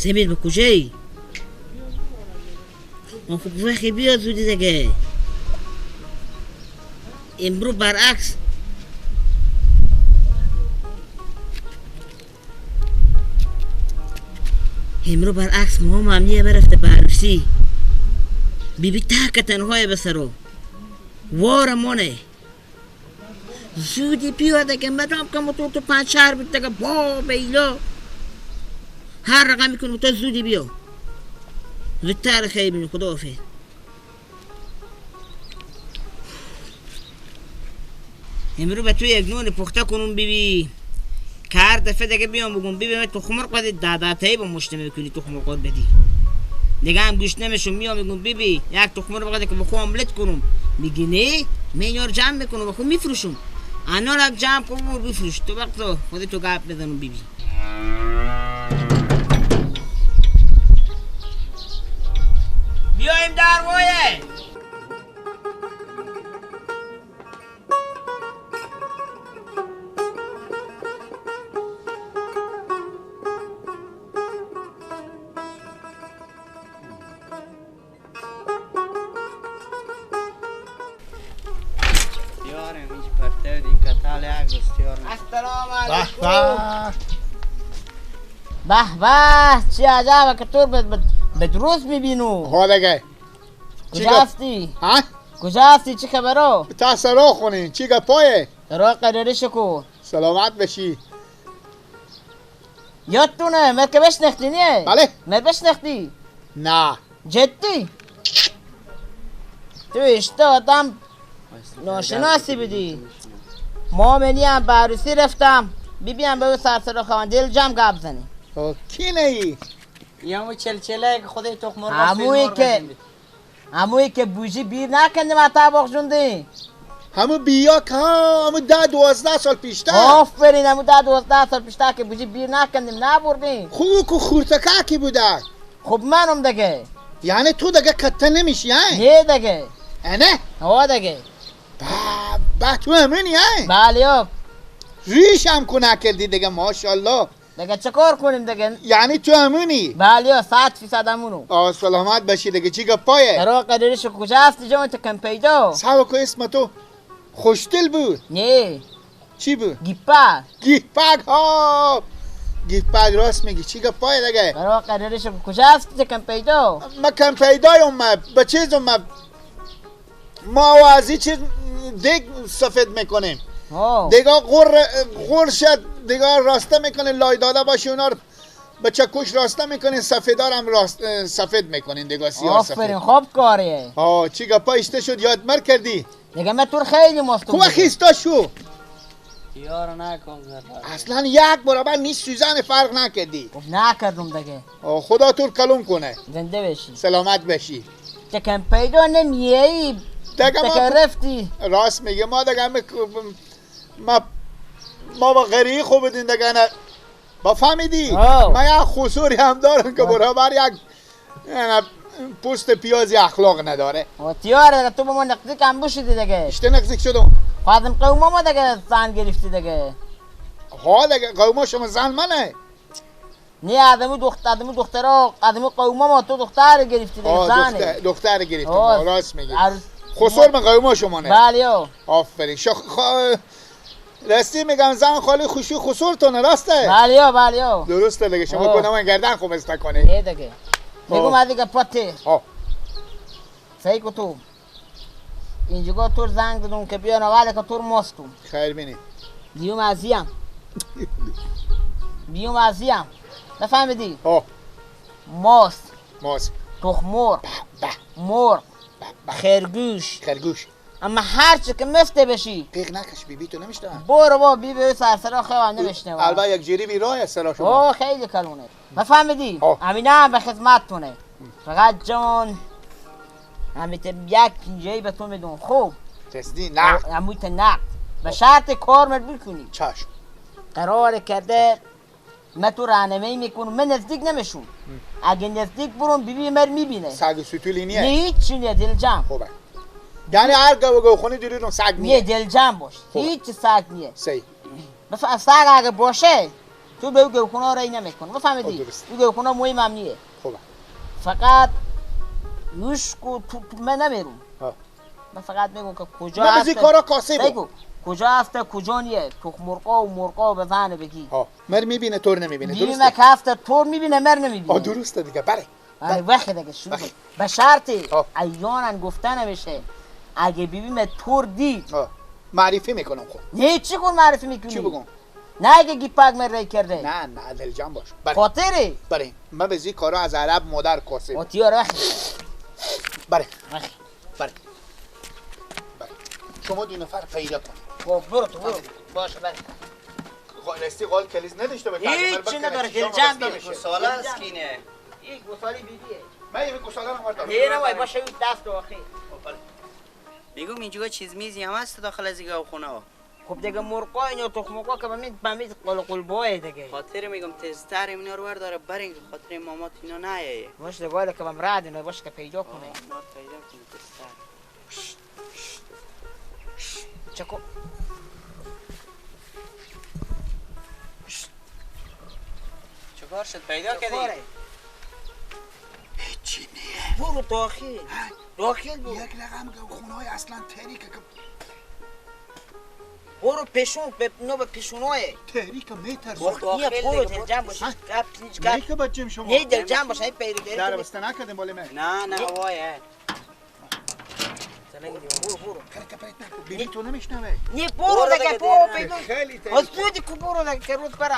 سمیر به کجایی؟ خب وقتی بیا زودی دیگه. امرو برعکس امرو برعکس ماما امنیه برفته به عروسی. بیبی تک تنهای بسرو وار مانه زودی بیا دیگه. مدام که تو 5 شهر بود دیگه با بیلا هر رقم میکنم تو زودی بیا زودتر خیلی بینی. خدا حافظ. امرو به تو یک نون پخته کنم بیبی که هر دفعه دیگه بیام بگم بیبی من تخم مرغ بدی 10 تایی با مشت نمیکنی تخم مرغ بدی دیگه هم گوش نمیشم. میام میگم بیبی یک تخم مرغ بده که بخو املت کنم. میگی نه من اینا رو جمع میکنم بخو میفروشم. انا رو جمع کنم و بفروش تو وقت خودت تو گپ بزنم بیبی. بیایم در وایه. السلام علیکم. به به چه عجبه که تو به دروس میبینو. ها دیگه کجا هستی؟ ها؟ کجا هستی؟ چه خبرو؟ تا سرا خونی چی گپایه؟ راه قراره شکو. سلامت بشی. یادتونه مر که بشنختی نیه؟ بله. مر بشنختی؟ نه. جدی؟ تو اشتا آدم ناشناسی بدی. ما منی هم به عروسی رفتم بیبی هم به او سرسرا خوان دل جمع گپ زنی. کی نهی؟ یا همون چلچله که خودی تخم مرغ همویی که بوجی بیر نکنده ما طباخ جوندی. همون بیا که همون 10-12 سال پیشتر. آفرین همون 10-12 سال پیشتر که بوجی بیر نکندیم نبردیم. خوب که خورتکه بوده. خب منم دیگه. یعنی تو دیگه کته نمیشی ها؟ نه دیگه. نه؟ ها دیگه. با تو همینی ها؟ بله یا. ریش هم که نکردی دیگه ماشاءالله. دیگه چه کار کنیم دیگه؟ یعنی تو همونی؟ بله یا 100% همونو. آه سلامت باشی دیگه. چی گپایه؟ درا قدرش کجا هستی جان تو کم پیدا؟ سبا که اسم تو خوشدل بود؟ نه. چی بود؟ گیپک. گیپک ها گیپک راست میگی. چی گپایه دیگه؟ درا قدرش کجا هستی تو کم پیدا؟ ما کم پیدایم ما به چیز ما ما از این چیز دیگ سفید میکنیم. دیگه غر شد دیگه راسته میکنین لای داده باشه اونا رو به چکش راسته میکنین سفیدار هم راست سفید میکنین دیگه سیاه سفید. آفرین خوب کاریه. آه چی گپا اشته شد یاد مر کردی؟ دیگه من تو خیلی مستم. خوب خیستا شو. یارو نکن اصلا یک برابر نیست سوزن فرق نکردی. خب نکردم دیگه. خدا تو کلون کنه. زنده بشی. سلامت بشی. چه کم پیدا نمیایی. دیگه ما رفتی. راست میگه ما دیگه ما با غریق خوب بدین دیگه نه با فهمیدی؟ ما یک خصوری هم دارم که برابر یک پوست پیازی اخلاق نداره. تیاره تو با ما نزدیک هم بشیدی دیگه. اشته نزدیک شدم. خواهدم قوما ما دیگه زن گرفتی دیگه. ها دیگه قوما شما زن منه. نه ادمو دختر ادمو دخترا ادمو قوما ما تو دختر گرفتی دیگه زنه. دختر گرفتم. راست میگی. خسور من قوما شما نه. بله. آفرین. راستی میگم زن خالی خوشی خسورتونه راسته؟ بله بله. درسته دیگه شما کنم گردن خوب است کنی. نه دیگه. میگم از دیگه پاته. ها. سعی کو تو. اینجا تو زنگ دادم که بیان اول که تو ماستم. خیر بینی. بیوم ازیم. بیوم ازیم. نفهمیدی؟ ها. ماست. ماست. تخم مرغ. مرغ. خرگوش. خرگوش. اما هر چی که مفته بشی قیق نکش بیبی تو نمیشنوم. برو با بیبی سرسرا خیلی نمیشنوم. البته یک جری بی راه سرا شما. اوه خیلی کلونه. بفهمیدی؟ همینه هم به خدمتتونه. فقط جان همیت یک پینجه‌ای به تو میدون خوب. رسیدی نقد. همیت نقد. به شرط کار مر بکنی. چشم. قرار کرده من تو راهنمایی میکنم من نزدیک نمیشم. اگه نزدیک برم بیبی مر میبینه. سگ سوتولی نیه. هیچ نیه دل جمع. خوبه. یعنی هر گو گو خونه دیدم سگ نیه. نه دل جمع باش. هیچ سگ نیه. سی. بس سگ اگه باشه تو به گوخونا رای نمیکن. بفهمیدی؟ او گوخونا مهم هم نیه. خوبه. فقط نوش کو تو من نمیرم. من فقط میگم که کجا هفته. من کارا کاسه بود. کجا هفته کجا نیه. تخم مرغا و مرغا به ذهن بگی. ها مر میبینه تور نمیبینه. درسته. میبینه که هفته تور میبینه مر نمیبینه. آ درسته دیگه. بله. بله وقت دیگه شروع. به شرطی ایانا گفته نمیشه. اگه ببینم تور دید معرفی میکنم خود. نه چی کن معرفی میکنی؟ چی بگم؟ نه اگه گیپاک من رای کرده. نه نه دلجان باش. خاطری؟ بله من به زی کارا از عرب مادر کاسه. آتیار وقت. بله. بله. بله. شما دو نفر پیدا کن. خب برو تو برو. باشه بله. راستی قال کلیز نداشته باشه. هیچ نداره دلجان بیا. گوساله است کینه. این گوساله بیبیه. من یه گوساله رو بردارم. نه وای باشه دست آخه. میگم اینجا چیز میزی هم هست داخل از این خونه ها. خب دیگه مرغا اینا تخم مرغا که به میز قل قلبای دیگه. خاطر میگم تزتر اینا رو برداره برین خاطر مامات اینا نیایه. باش دیگه که بم رد اینا باش که پیدا کنه. اینا پیدا کنه تزتر. چکو چیکار شد پیدا کردی؟ هیچی نیه. برو داخل. داخل برو. یک رقم خونه های اصلا تحریکه که برو پشون به نو به پشونای تحریک میترسه. نه برو دلجان باش. گپ نیچ گپ. نه که بچم شما. نه دلجان باش این پیری داری. در بسته نکردیم بالا من. نه نه وای. برو برو. پرت پرت نکن. بیبی تو نمیشنوه. نه برو دیگه برو پیدا. خیلی تحریک. از بودی کو برو دیگه که روز برا.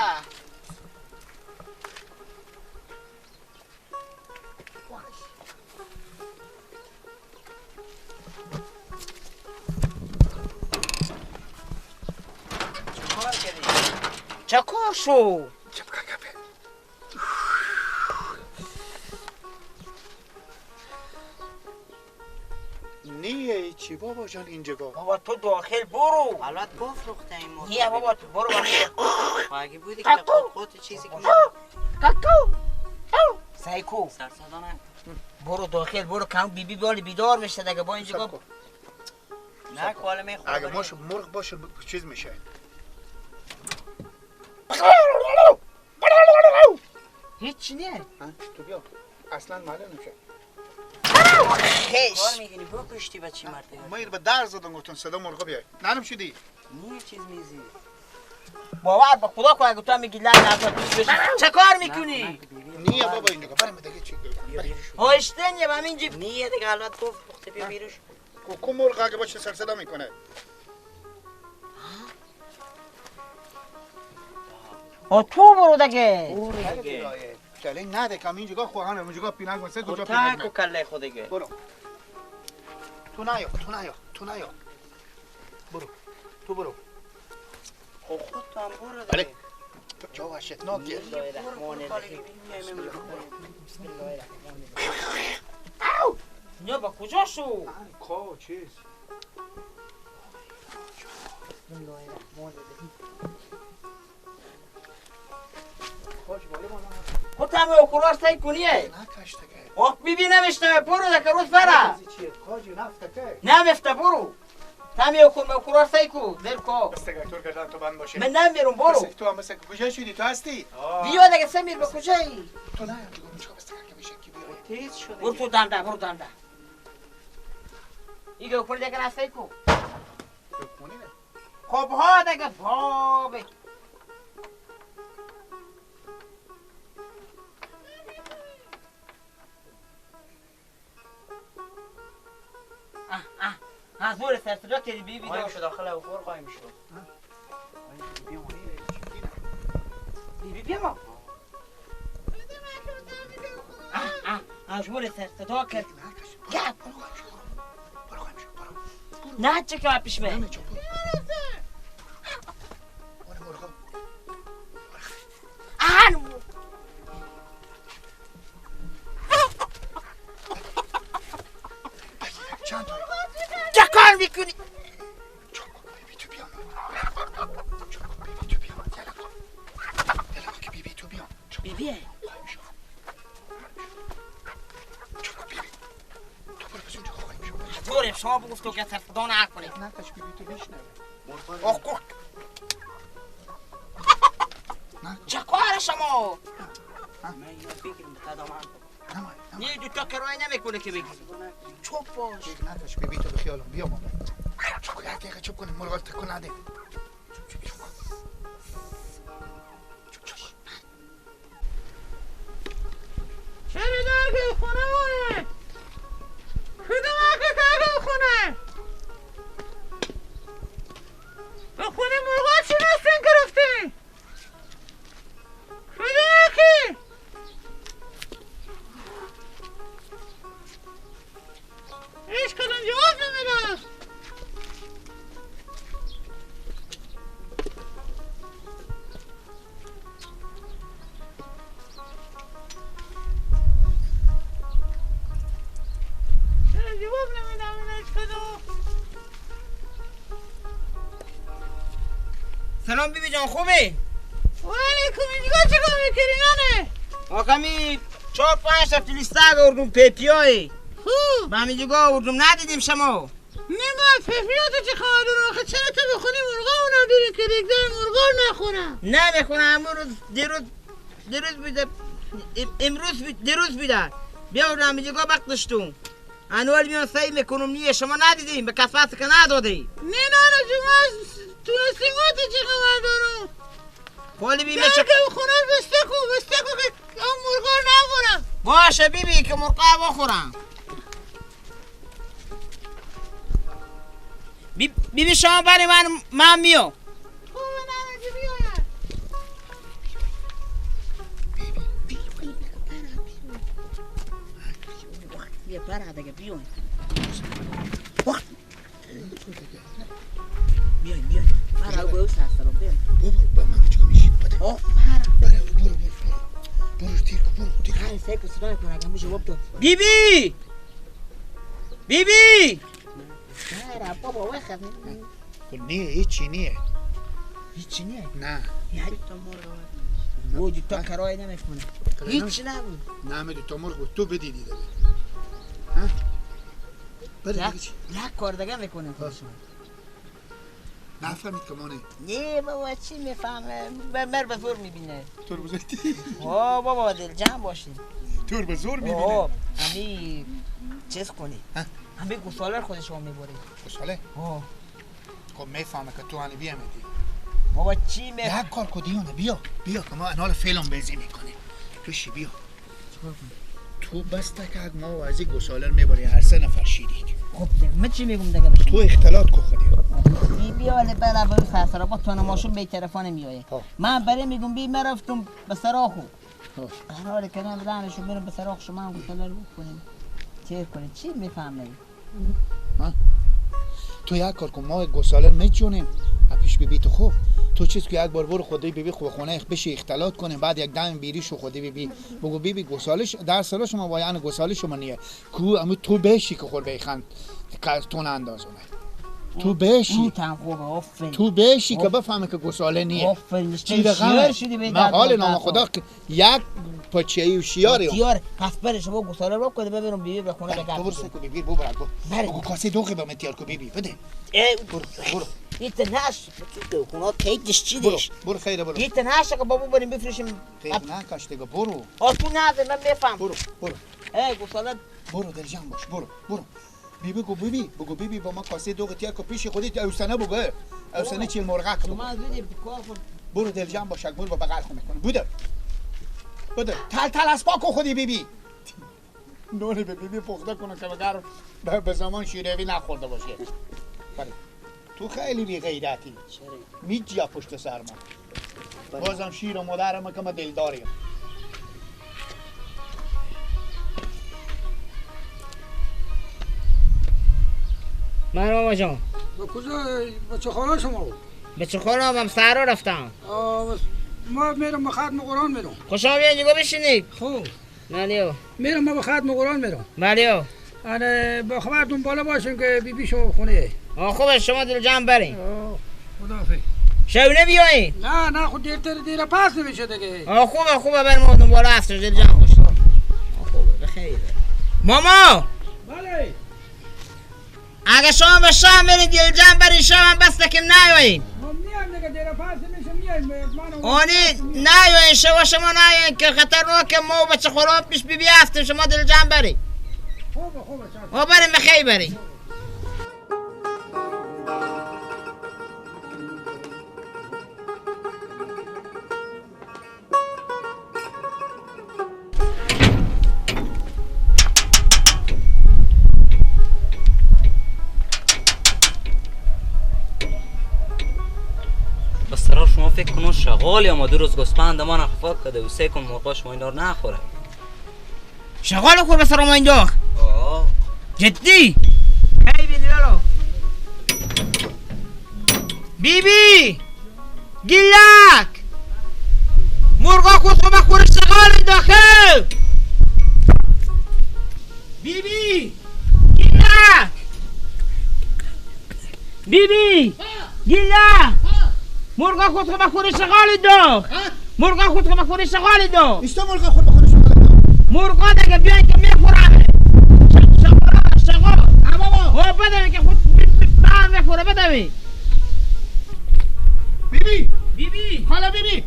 چکار شو؟ نیه چی بابا جان اینجا بابا تو داخل برو. البته بفروخته این مرغ. نه بابا تو برو. اگه بودی که خود چیزی که کاکو سایکو سر صدا نکن. برو داخل برو کم بیبی بالی بیدار میشه دیگه با اینجا. نه کاله میخوره. اگه ماش مرغ باشه چیز میشه. هیچ نیه. تو بیا اصلا معلوم نمیشه. خیش کار میگنی بکشتی بچی مرده. ما این به در زدم گفتم صدا مرغ بیای. نرم شدی. نیه چیز میزی. باور به خدا کن اگه تو میگی لعنت بشه. چه کار میکنی؟ نیه بابا اینجا برم دیگه چی. هایشتن یه همین جیب. نیه دیگه الان تو پخته بیا بیرش. کو مرغ اگه باشه سر صدا میکنه. تو برو دیگه. برو دیگه. کله نده کم اینجا خواهان اینجا پینگ واسه کجا پینگ. کو کله خود دیگه. برو. تو نیا تو نیا تو نیا. برو. تو برو. خود تو هم برو دیگه. بله. جا وحشتناکه. بسم الله الرحمن الرحیم. بسم الله الرحمن الرحیم. نه با کجا شو؟ کا چیز. بسم الله الرحمن الرحیم. خودم اوکراش تای کنیه. نکش دیگه. آخ بیبی نمیشنوه برو دیگه روز برا. نمیفته برو. تمی اوکراش تای کو دل کو. بس دیگه تو گردن تو بند باشه. من نمیرم برو. بس تو هم بس کجا شدی تو هستی؟ بیا دیگه سمیر به کجایی؟ تو نه دیگه بس دیگه که میشه کی بیاره. تیز شده. برو تو دنده برو دنده. ایگه اوکر دیگه نسای کو. خب ها دیگه بابا. از زور سرسرا که بی بی قایم شد داخل اوفور قایم شد. بی بی بیا. از زور سرسرا کرد. نه چه که پیش من. آن چه کار میکنی؟ بی بی تو بیا. بی بی تو بیا. یلا که بی بی تو بیا. بی بی. زور شما بگفت تو که سرصدا نکنی. نکش بی بی تو بشنوه. آخ. چه کار شما. من اینو بگیرم تا نه دو تا کرایه نمیکنه که بگیری. چوب باش. نکش ببی تو به خیالم بیا ماما. چوب یک دقیقه چوب کنیم مرغال تکون نده. چوب چوب. چرا در خونه مونه؟ کدوم اگه در خونه؟ به خونه مرغا چی نستن گرفتی؟ کدوم اگه؟ هیچ کدوم جواب نمیده. جواب نمیدم هیچ کدوم. سلام بیبی جان خوبی؟ وعلیکم اینجا چیکار میکنی ننه؟ آقا می 4-5 تا فلیسته آوردم پیپیای. خوب به همینجا آوردم ندیدیم شما. نه ما پیپیاتو چه خبر دارم آخه چرا تو به خونه مرغا اونا دیدی که دیگه مرغا نخورم؟ نه میخورم امروز دیروز بوده امروز دیروز بوده بیا آوردم همینجا وقت داشتم. انوال میان سعی میکنم نیه شما ندیدیم به کسفت که ندادی. نه نه جمعه تونستیم تو چه خبر دارم؟ خالی بی بچه که خونه بسته کو بسته کو که اون مرغا نخورم. باشه بی بی که مرغا بخورم. بی بی شما برای من میام. خوبه نه بیاید. بیا برا دیگه بیاین. بیاین بیاین. برا بو سلام بیاین. بابا من چیکار میشی؟ بده. آه برا برو برو برو تیر برو تیر. هر سه کو صدا کنه اگه جواب داد. بی بی بی بی. برا بابا وخت. نه هیچی نیه. هیچی نیه؟ نه. یعنی تا مرغ بود. دو تا کرایه نمیکنه. هیچ نبود. نه دو تا مرغ بود تو بدیدی دیگه. ها؟ بله دیگه چی؟ یک کار دیگه میکنه خودشون. نفهمید که مانه. نه بابا چی میفهمه؟ مر به زور میبینه. تو رو بزرگی. آه بابا دل جمع باشین. تو رو به زور میبینه. آه همی چیز کنی. همی گوساله خودش رو میبره. گوساله؟ آه. خب میفهمه که تو هنی بیامدی. بابا چی می؟ یک کار کو دیانه بیا بیا که ما انال فعلا بزی میکنیم. بشی بیا. چیکار کنی؟ تو بس تک ما از این گوساله رو میبری هر سه نفر شیریک. خب دیگه من چی میگم دیگه بشم؟ تو اختلاط کو خودی. بی بی حالا برا به سرسرا با تو نماشون به تلفن میایه. من برای میگم بی من رفتم به سراخو. قرار کردم بدنشون برم به سراخ شما هم گوساله رو بکنیم. چه کنیم؟ چی میفهمه؟ ها؟ تو یک کار کن ما گوساله میچونیم. پیش بی بی تو خوب تو چیز که یک بار برو خودی بی بی خو خونه بشی اختلاط کنیم بعد یک دم بیریشو خودی بی بی بگو بی بی گوسالش در سال شما با یعنی گوساله شما نیه کو اما تو بشی که خور بیخند تو اندازونه تو بشی تو بشی که بفهمه که گوساله نیه. آفرین شیار شدی به من حال نام خدا یک پاچه‌ای و شیاری شیار پس بره شما گوساله رو کنه ببینم بی بی به خونه بگرد. تو برو سکو بی بی ببر بگو کاسه دوغی به من تیار کو بی بی بده. برو برو ایت نش تو خونه کیکش چی دیش برو خیره برو ایت نش که بابا بریم بفروشیم. خیر نه کاش دیگه برو آ تو نه من میفهم. برو برو ای گوساله برو دلجان باش برو برو بی بگو بی بی بگو بی بی با ما کاسه دوغ تیار کو پیش خودت اوسنه بگو اوسنه چیل مرغک بگو. من زودی کار کن برو دلجان باش برو با بغل خو میکنه بوده بوده تل تل از پاکو خودی بی بی نونه به بی بی پخته کنه که بگر به زمان شیروی نخورده باشه. بله تو خیلی بی غیرتی میجیا پشت سر ما بازم شیر و مادرم که ما دلداریم. من ماما جان با کجا بچه خانه شما؟ بچه خانه هم سهرا رفتم. ما میرم به ختم قرآن میرم. خوش آمدید اینجا بشینید. خوب بله میرم ما به ختم قرآن میرم. بله آره با خبرتون بالا باشیم که بی بی شما خونه. آه خوبه شما دل جمع برین. خداحافظ. شبونه بیاین. نه نه خود دیرتر دیر پس نمیشه دیگه. آه خوبه خوبه بریم ما دنبال هست دل جمع باشیم. آه خوبه بخیر. ماما بله اگه شما به شام برید دل جمع برین شام هم بس که نیایین. ما میایم. میایم دیگه، دیر پس میشه میایم. آنی نه یا این شما شما نه این که خطرناک ما و بچه خوران پیش بی بی هفتیم، شما دل جمع بری. خوبه خوبه ما بریم بخیر بری. شما فکر کنون شغال یا ما دو روز گسپند ما نخفاک کده و سه کن مرغا شما اینا رو نخوره. شغال خور به سر ما انداخت. آه جدی؟ هی بینی لالو بی بی گیلک مرغا خود خود خور شغال انداخت. بی بی گیلک بی بی گیلک مرغا خود خود خور شغال انداخت. مرغا خود خود خور شغال انداخت. ایشتا مرغا خود خور شغال انداخت. مرغا دیگه بیاین که میخورم. شغال بابا بده که خود بر میخوره. بده بی بی بی بی حالا بی بی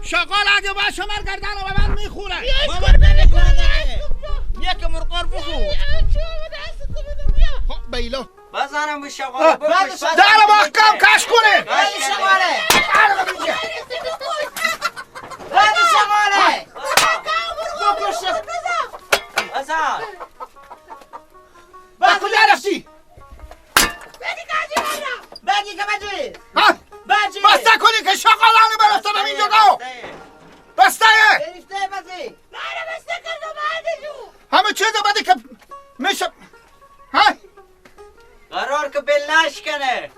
شغال اگه باید شمار گردن و به من میخوره. بابا نمیخوره دیگه. یک مرغار بخور. خب بیلا بزنم به شغال بکش. در محکم کش کنه. بعد شغاله. بعد شغاله. بکش. بزن. به کجا رفتی؟ بگی که بجی. بسته کنی که شغالانه برفتم اینجا گاو. بسته. گرفته بسی. من بسته کردم بعدشو. همه چیز بده که میشه. ها؟ قرار که بلش کنه.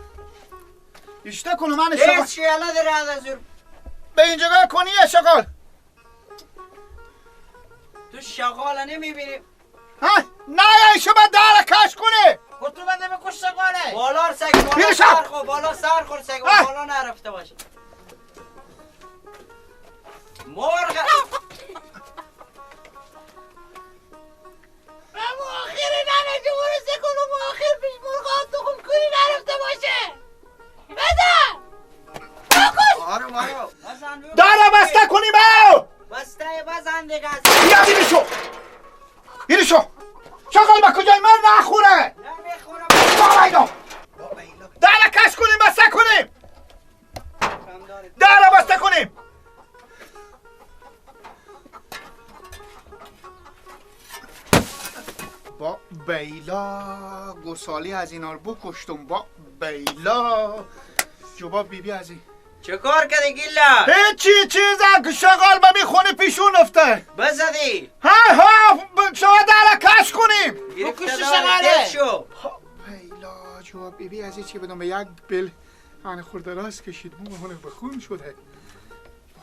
اشته کنو من شغال. هیچ یالا داره از زور. به اینجا گاه کنی شغال. تو شغال نمیبینی. ها؟ نه یا شما در کش کنه. خودتو بده بکش شغاله. بالا سگ بالا سر خو بالا سر خور سگ بالا نرفته باشه. مرغ بابا آخر ننه جمهور سکنم آخر پیش مرغ تخم کنی نرفته باشه. بزن بکش. آروم آروم در بسته کنی با بسته بزن دیگه. بیا بیری شو بیری شو. شغال به کجای من نخوره. نمیخوره. بابا اینا در کش کنیم بسته کنیم. در بسته کنیم. با بیلا گسالی از اینا رو بکشتم. با بیلا جواب بی بی از این چه کار کردی گیلا؟ هیچی چیز شغال به میخونه پیشون افته. بزدی؟ ها ها شما در کش کنیم. بکش شغاله. بیلا جواب بی بی از این چی بدم به یک بل آن خورده راست کشید مو به خون شده.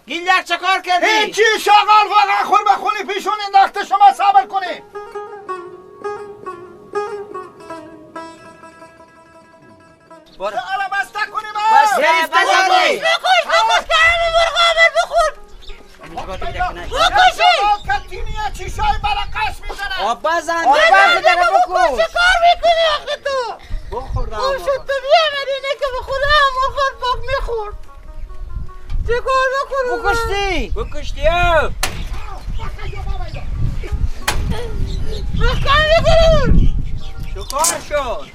گیلک چه کار کردی؟ هیچی شغال واقعا خور به خونه پیشون انداخته. شما صبر کنیم. آره بسته کنیم. بسته بسته. بکش بکش که مرغ آمد بخور. بکشی. کتینیه چیشای برقش میزنه. آب بزن. آب بزن دیگه بکش. چه کار میکنی آخه تو؟ بخور. خوب شد تو بیامدی اینه که به خدا هم مرغ پاک میخورد. چه کار بکنم؟ بکشتی. بکشتی. محکم میکنم. چه کار شد؟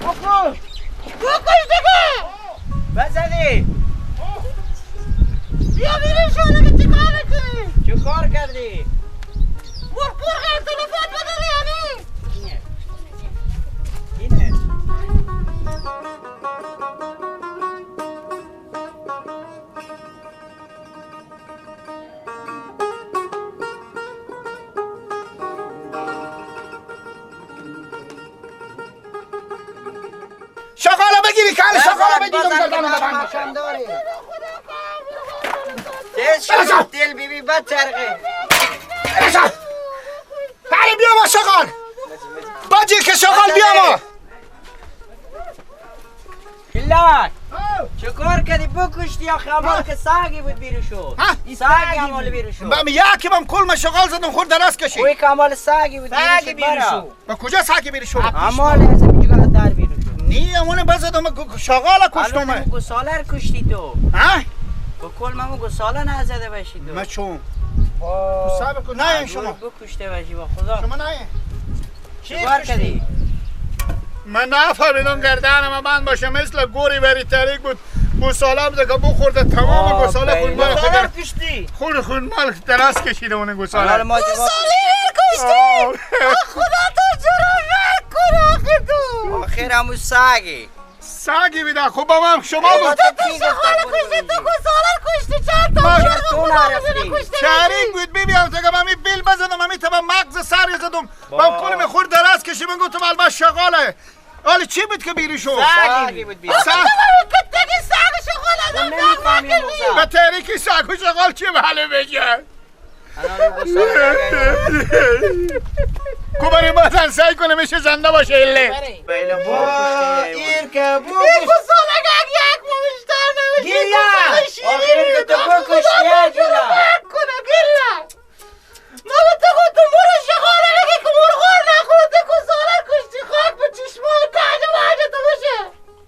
بکش بکش دیگه. بزنی. بیا بیرون شو دیگه. چه کار میکنی؟ چه کار کردی؟ مرغ مرغ تلفات بداری یعنی؟ اینه شغالا بگیری کل شغالا بگیرم گردنم ببند باشه. دل دل بی بی بد چرخه. بله بیا ما شغال. باجی که شغال بیا ما. کلاک چه کار کردی بکشتی آخه امال که ساگی بود بیرو شد. ساگی امال بیرو شد. بم یکی بم کل ما شغال زدم خورد دراز کشید. اوی که امال ساگی بود بیرو شد. با کجا ساگی بیرو شد؟ امال از اینجا در بیرو شد. نی امون بزدم شغال کشتم. الان گوساله رو کشتی تو. ها؟ با کل ممو گوساله نزده باشی تو. ما چون؟ صبر کن نه شما. بکشته باشی با خدا. شما نه. چه کار کردی؟ من نفهمیدم گردنم بند باشه مثل گوری بری تاریک بود گوساله بوده که بخورده تمام گوساله خون مال خود کشتی خون خون مال دراز کشیده اون گوساله گوساله کشتی خدا تو جرا مرگ کن آخه تو آخر همون ساگی ساگی بیده خب با من شما بود تو شغال کشتی تو گوساله کشتی چند تا شریک بود بی بیم تا که من بیل بزدم من تا مغز سر زدم من کل میخورد دراز کشی من گفتم البته شغاله حالا چی بود که بیری شد؟ ساگی بود بیری سگ سگ شغال آدم به تحریکی سگ و شغال چی بله بگه؟ کو برای بازن سعی کنه میشه زنده باشه اله ایر که بو این گوساله یک مشتر نمیشه گوساله شیرین که تو بکشتی گیلا کنه گیلا ما به تو گفتم برو شغاله بگی که مرغار نخوره تو گوساله کشتی خاک به چشمای تحجه واجه تو باشه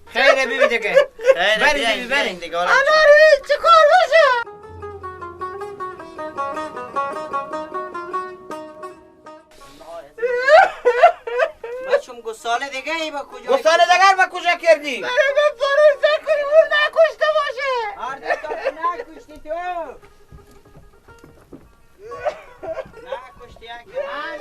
خیره بی بی دیگه بری بی بری دیگه اناری چه کار باشه بچم گوساله دیگه ای با کجا گوساله دیگر با کجا کردی؟ برای من فرنسه کنی اون نکشته باشه هر دو تا نکشتی تو نکشتی یک من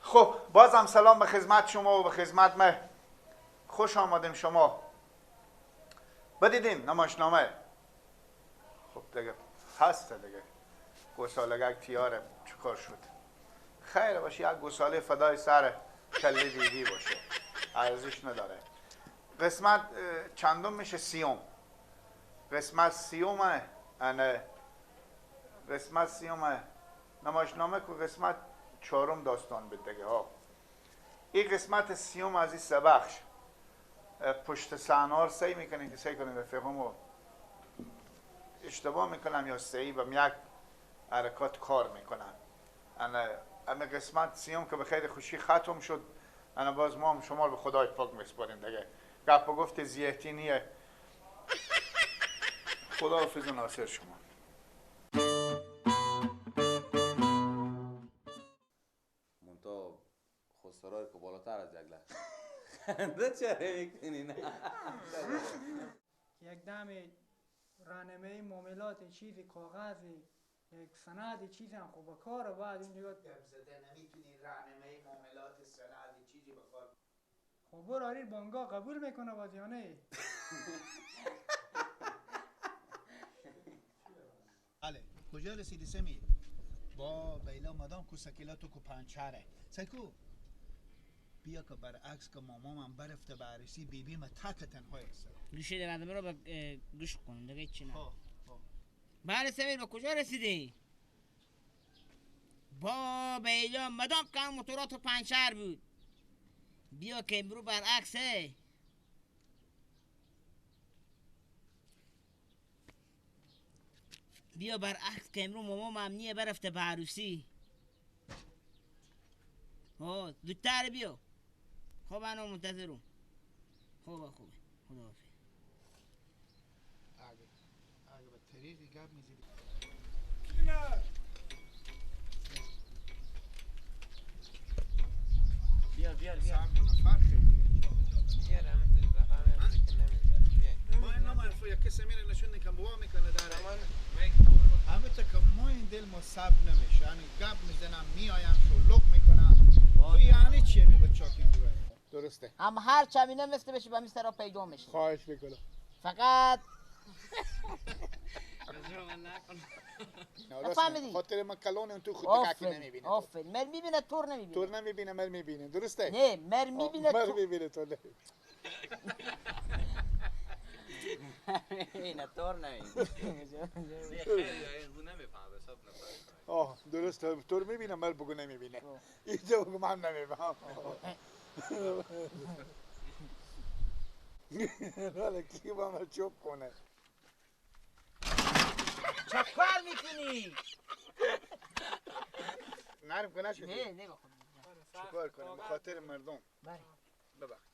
خب بازم سلام به خدمت شما و به خدمت من خوش آمدیم شما بدیدین نمایشنامه. خب دیگه هست دیگه گوسالگک تیاره چیکار شد؟ خیر باشه یک گوساله فدای سر کله بیبی باشه ارزش نداره. قسمت چندم میشه؟ سیوم. قسمت سیومه انه قسمت سیومه نمایشنامه که قسمت چهارم داستان بود دیگه ها. این قسمت سیوم از این سه بخش پشت صحنه رو سعی میکنیم که سعی کنیم رفیقامو اشتباه میکنم یا سعی با یک حرکات کار میکنم. اما قسمت سیوم که به خیر خوشی ختم شد. انا باز ما هم شما رو به خدای پاک میسپاریم دیگه. گپ گفت زیادی نیه. خدا حافظ و ناصر شما. منتها خسرای که بالاتر از یک لحظه خنده چرا میکنی؟ نه یک دم رانمه معاملات چیزی کاغذی یک سند چیزی هم خوب کار بعد اینجا گپ زده نمیتونی رانمه معاملات سند چیزی به کار. خب برو آریر بانگا قبول میکنه باز یا نه؟ بله کجا رسیدی سمیر؟ با بیلا مادام کو سکیلا تو کو پنچره سکو بیا که برعکس که مامام برفته به عروسی بیبی ما تک تنهای است. گوشه دارم رو به گوش کن دیگه چی نه. بله سمیر به کجا رسیدی؟ با بیلا مادام که موتورات پنچر بود. بیا که امرو برعکسه. بیا برعکس که امرو ماما ممنیه برفته به عروسی. ها زودتر بیا. خب انا منتظرم. خوبه خوبه خداحافظ. اگه به طریقی گپ میزدی. بیا بیا بیا. بیا ما اینا معرفی یک کسی میره نشون که بوا میکنه داره. همه تا که ما این دل ما سب نمیشه. یعنی گپ میزنم میایم شلوغ میکنم. تو یعنی چیه می بچا که اینجوری؟ درسته. هم هر چمینه مثل بشه به می سرا پیدا میشه. خواهش میکنم. فقط نفهمیدی؟ خاطر من کلون اون تو خود که نمیبینه. آفرین. مر میبینه تور نمیبینه. تور نمیبینه مر میبینه. درسته؟ نه مر میبینه مر میبینه تور نمیبینه. نه تور نمیبینه. آه درسته تور میبینه مر بگو نمیبینه. اینجا بگو من نمیفهم. حالا کی با من چوب کنه؟ چه کار میکنی؟ نرم کنه شدی؟ نه نگاه کن. چه کار کنیم؟ به خاطر مردم. بله. ببخش.